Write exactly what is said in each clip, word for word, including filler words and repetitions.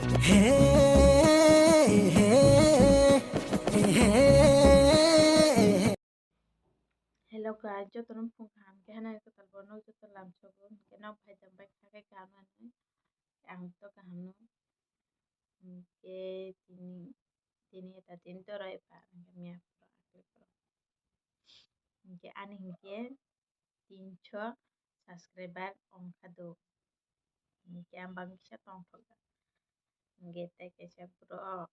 Hey, hey, hey, hey, hey. Hello guys, jotono phung kaham khe hwnwi kwtal borok joto lamsogo, hwnkhe nok phaijak bai kha khe kaham hwnwi ang to kaham no. Hwnkhe tini, tini eta tini torai pha hwnkhe miya phuru akli phuru. Hwnkhe ani hwnkhe tinso subscriber ongkha do. Hwnkhe ang bang kisa tongthok jak. Hwnkhe tei kaisa borok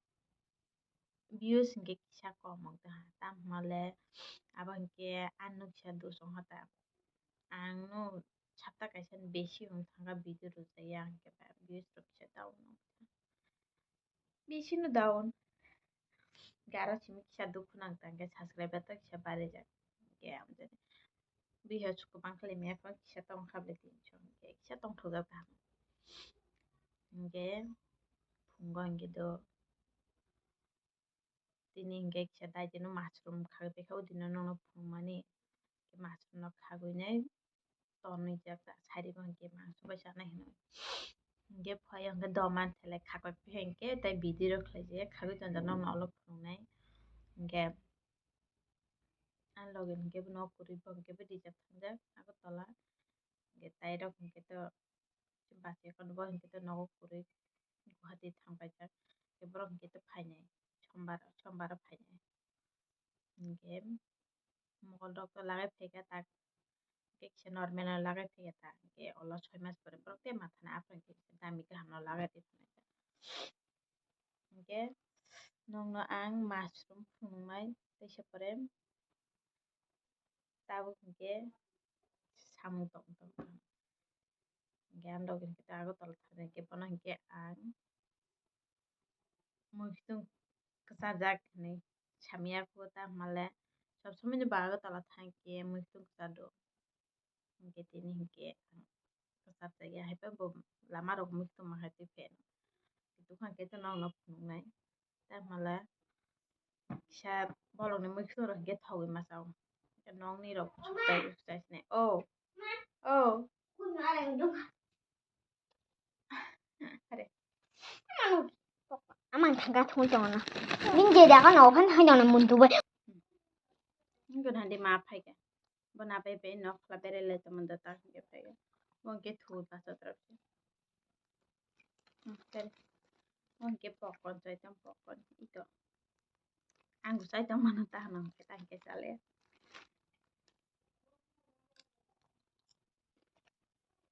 views hwnkhe kisa kom wng tongha. Tamo hwnle abo hwnkhe ano kisa dos wngkha ta. Ang no sapta kaisa ni besi wng thangkha video rwjak ya hwnkhe ba views rok kisa down wng tongkha. Bisi no down. Garo simi kisa dukhu nang tang khe subscriber to kisa barijak. Hwnkhe amjani bihai chuku bang khlai maya phano kisa tong kha bwle tinso hwnkhe kisa tongthokjak kaham. Hwnkhe phungo hwnkhe do tini hwnkhe kisa daidino mushroom khagwi paikha, o dino nokno phunukmani. Mushroom no khagwinai tonwi jak ta sari bo hwnkhe mangso bai chanai hwnwi. Hwnkhe phai hwnkhe doman thelai khakoi phai hwnkhe tei bidiro khlai je khagwi tonjak nokno ulo phunuknai. Hwnkhe ani logi hwnkhe bo nok kwrwi bo hwnkhe bo rijak thangjak Agartala. Hwnkhe tairok hwnkhe to bachai kheno bo hwnkhe to nogo kwrwi Guwahati thang paijak. Hwnkhe borok hwnkhe to phainai sombar, sombar o phainai. Hwnkhe mokol rok to lagai phaikha tak, hwnkhe kisa normal no lagai phaikha tak, hwnkhe ulo soi mas pore borok tei mathani aphuru hwnkhe dami kaham no lagai rwi phaikha. Hwnkhe nokno ang mushroom phunuknai teisa pore tabuk hwnkhe samung tong tong. Hwnkhe ang rok hwnkhe Agartala thani hwnkhe bono hwnkhe ang muikhwtwng kwchajak hinwi samya kho, ta hwnle sob somoi ni bo Agartala thang khe muikhwtwng kwchado. Hwnkhe tini hwnkhe ang kwchajak ya, hai phano bo lama rok muikhwtwng ma hai twi phaino. Dukha hwnkhe to nokno phunuknai. Ta hwnle kisa bolongni muikhwtwng rok hwnkhe thogwi masa o. Nokni rok chukchai chukchai sinai. O, o. Are. Amang thangka thung tong na. Ning je jaga no phan hai jana mun dubai. Ngi na de ma phai ka. Bo na bai bai nok khla bere le tamo da ta hwnkhe phai ka. Bo hwnkhe thu ta sa tra. Hmm, tari. Bo hwnkhe popcorn chai tong popcorn. Ito. Ang bo chai tong mano ta hwnkhe ta hwnkhe chale.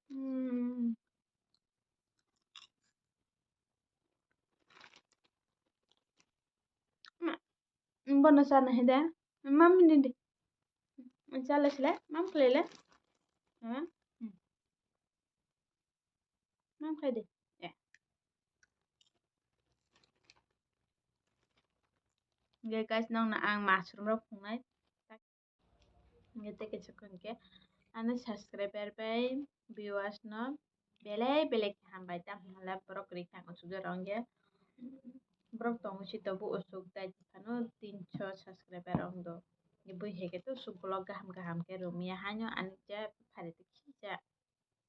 Hmm. Ma, bono sana hede. Mam ni di. Chala sile, mam khlele. Ha? Hmm. Mam khai de. Eh. Hwnkhe guys, nokno ang mushroom rok phungnai. Hwnkhe tei kaisa hwnkhe ani subscriber bai viewers no belai belai khe hambai, tamo hwnle borok kwrwi khe ang usuk jora wngya. Borok tongo si tobo usuk dai phano tinso subscriber wng do. Bui hai khe to usuk vlog kaham kaham khe romya haino ani khe phari tikhi ja.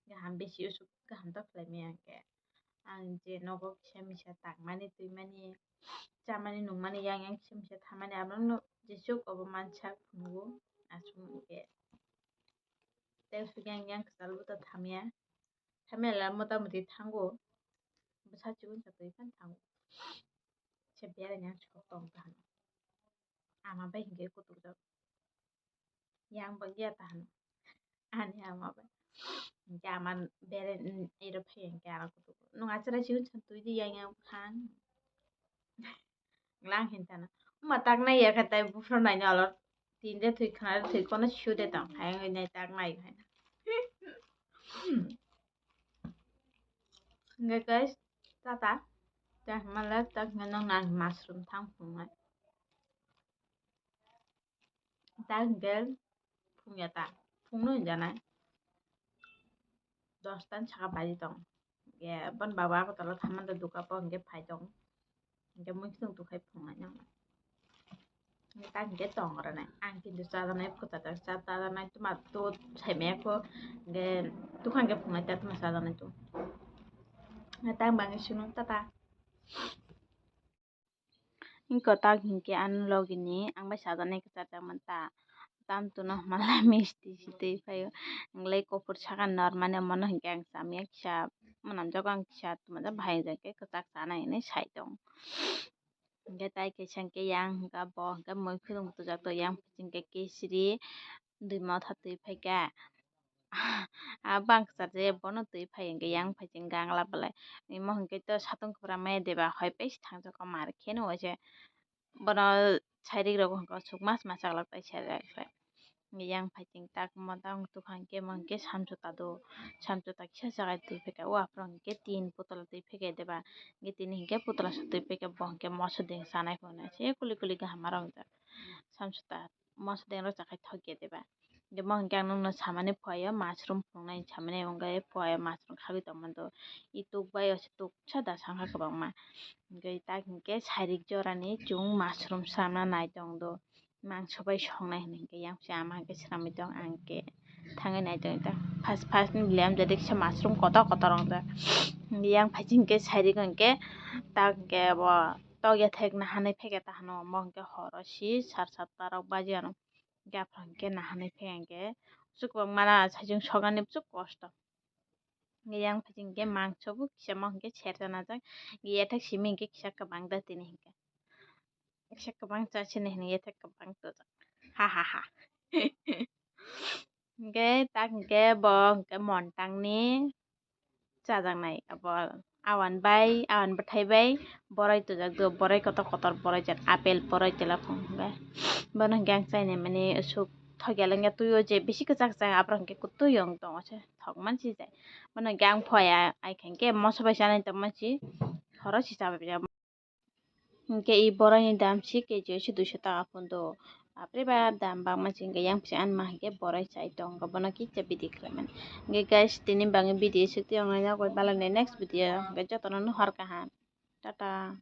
Kaham besi usuk kaham to khlai maya hwnkhe. Ang je nogo kisa misa tangmani twimani chamani nungmani yang yang kisa misa thamani abono jesuk obo mansak phunukgo aswk hwnkhe. Tei usuk yang yang kwchal bo to thamya. Thamya le mota moti thango. Bwsa chikon sa twi phano thango. Se beraina sok tong kaham. Ama bai hwnkhe kutuk jak. Yang bagya ta hano. Ani ama bai. Hwnkhe ama bere, mm, ero phai hwnkhe ano kutuk. Nwng achara sigon chwng twi di yang yang khang. Lang hin tana. Ma tak nai ya kha tai buphro nai no alor. Tin de thwi khna de thwi kono shu de tong. Hai nai tak nai hai. Hwnkhe guys, tata. Tak mala tak nang nang mushroom thang phungnai. Ta hwnkhe phungya ta, phungno hinjanai. Dosta ni saka baji tong. Hwnkhe bon baba Agartala thammani duka po hwnkhe phai tong. Hwnkhe muikhwtwng tukhai phungnai nang. Hwnkhe ta hwnkhe tong rwnai. Ang kintu chajaknai kwchajak cha chajaknai twma to saimaya kho. Hwnkhe tukha hwnkhe phungnai ta twma chajaknai to. Hwnkhe ta bangwi swngo tata. Wngkha tak hinkhe ani logini ang bai sajani kwchajak manta. Tamtwno hwnmalai misti si twi phaio. Wngkha kopor sakha normani omono hinkhe ang chamya kisa mwnamjago ang kisa tongmani bahai hinkhe kwchak chanai hinwi sai tong. Hinkhe tai kaisa hinkhe yang hinkhe bo hinkhe mui philung twijak to yang hinkhe kisiri. Dui motha twi phaikha. A bangsa je bono twi phai hinkhe yang phai chwng gangla belai. Imo hinkhe to satung kwbra maya deba hoi pes thangjak o mar kheno waise. Bono sairik rok hinkhe suk mas ma chaklak tai sairik rok. Yang phai chwng tak mo tang tokha hinkhe mo hinkhe samsota do. Samsota kisa chakai twi phaikha o aphuru hinkhe tin putla twi phaikha deba. Hinkhe tini hinkhe putla sa twi phaikha bo hinkhe moso deng chanai phano se kuli kuli kaham ma rwngjak. Samsota. Moso dengrok chakhai thokya deba. Debo hinkhe ang nokno samani phuaio mushroom phunuknai samani wngkhe phuaio mushroom khagwi tongmani do. I tuk bai oso tuk sa da sangkha kwbangma. Hinkhe tak hinkhe sairik jorani chwng mushroom samna nai tong do. Mangso bai songnai hwnwi hinkhe yang se ama hinkhe swnamwi tong ang khe thangwi nai tong ta. First first ni belai amjadi kisa mushroom kotor kotor wngjak. Yang phai chwng khe sairik hinkhe tak hinkhe bo tokya thek nahanai phekya ta hano omo hinkhe horo si sar satta rok baji ano. Hinkhe aphuru hinkhe nahanai phekya hinkhe bwswk kwbangma na saichung soknani bwswk kosto. Hinkhe yang phai chwng hinkhe mangso bo kisa mo hinkhe sersa najak. Hinkhe yathek simi hinkhe kisa kwbang da tini hinkhe. Kisa kwbang chasini hwnwi yathek kwbang twijak. Ha ha ha. Hinkhe tak hinkhe bo hinkhe montangni chajaknai abo awan bai, awan bwthai bai boroi twijak do, boroi kotor kotor boroi jak, apple boroi tila phung bai. Bono hinkhe ang chainai mani aswk thokya lengya twi o je bisi kwchak kwchak aphuru hinkhe kwtwi wng tongo se thok mansi je. Bono hinkhe ang phuya ai khe hinkhe moso bai chanai tong mansi horo si chabai ya. Hinkhe i boroi ni dam si K G o se duiso taka phundu. Bapre bap dam bangma se hinkhe yang pisa anma hinkhe boroi chai tong bono kisa bidi khlaimani. Hinkhe guys tini bangwi video se tiyong nai nokbai balai next video hinkhe jotono no hor kaham. Tata.